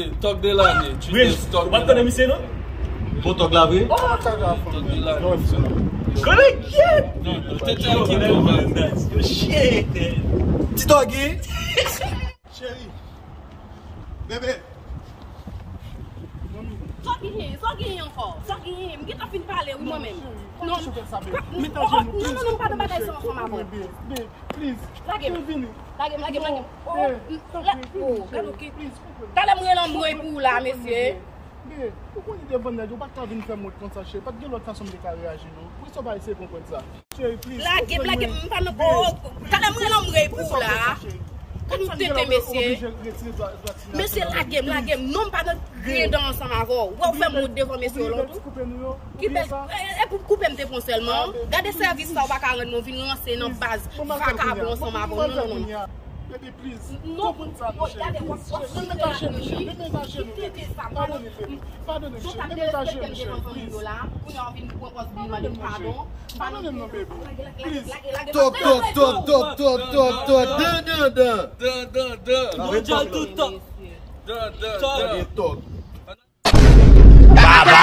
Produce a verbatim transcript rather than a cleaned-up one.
lane, tòg de lane. Reg, ou pa t konnen misye non? Bon tòg la vre? Tòg de lane. Konnen kiyèt? Non, non, te tèl ki bon, man. Shit. Ti tòg wi. Cheri. Bebe. Sa w genyen? Sa w genyen ankò? Sa w genyen? M gentan fin pale wi mwen menm. Non, non, non, m pa nan bagay sa ansanm avè w. Lage m. Lage m, lage m, lage m. Oh, la, oh, gade w ki. Talè m rele anmwey pou ou la, mesye. Be, ou konn li te vann nèg yo, ou pa t ka vin fè m wont konsa, cheri. Pa t gen lòt fason m te ka reyaji, non. Poukisa w pa eseye konprann sa? Cheri, please, lage m, lage m, m pa nan, oh, talè m rele anmwey pou ou la. Gade yon tenten, mesye. Mesye, lage m, lage m. Non, m pa nan griyen dan ansanm avè w. Wè w fè m wont devan mesye yo lontan. Ki bèl, e, e pou koupe m te pran sèlman. Gade sèvis sa w pa ka rann mwen, w vin ranse nan baz vakabon ansanm avè w. Non, non, non, non. Baby, please. Non, konprann sa, non, cheri. Gade, w ap, w ap sou mwen la vini. Kite sa, padone, baby. Padone m, cheri. Baby, padone m, cheri, please. Padone m, non, baby. Please. Tòg, tòg, tòg, tòg, tòg, tòg, tòg, dan, dan, dan. Dan, dan, dan. Mondyal tout tòg. Dan, dan, dan. Tòg. Baba.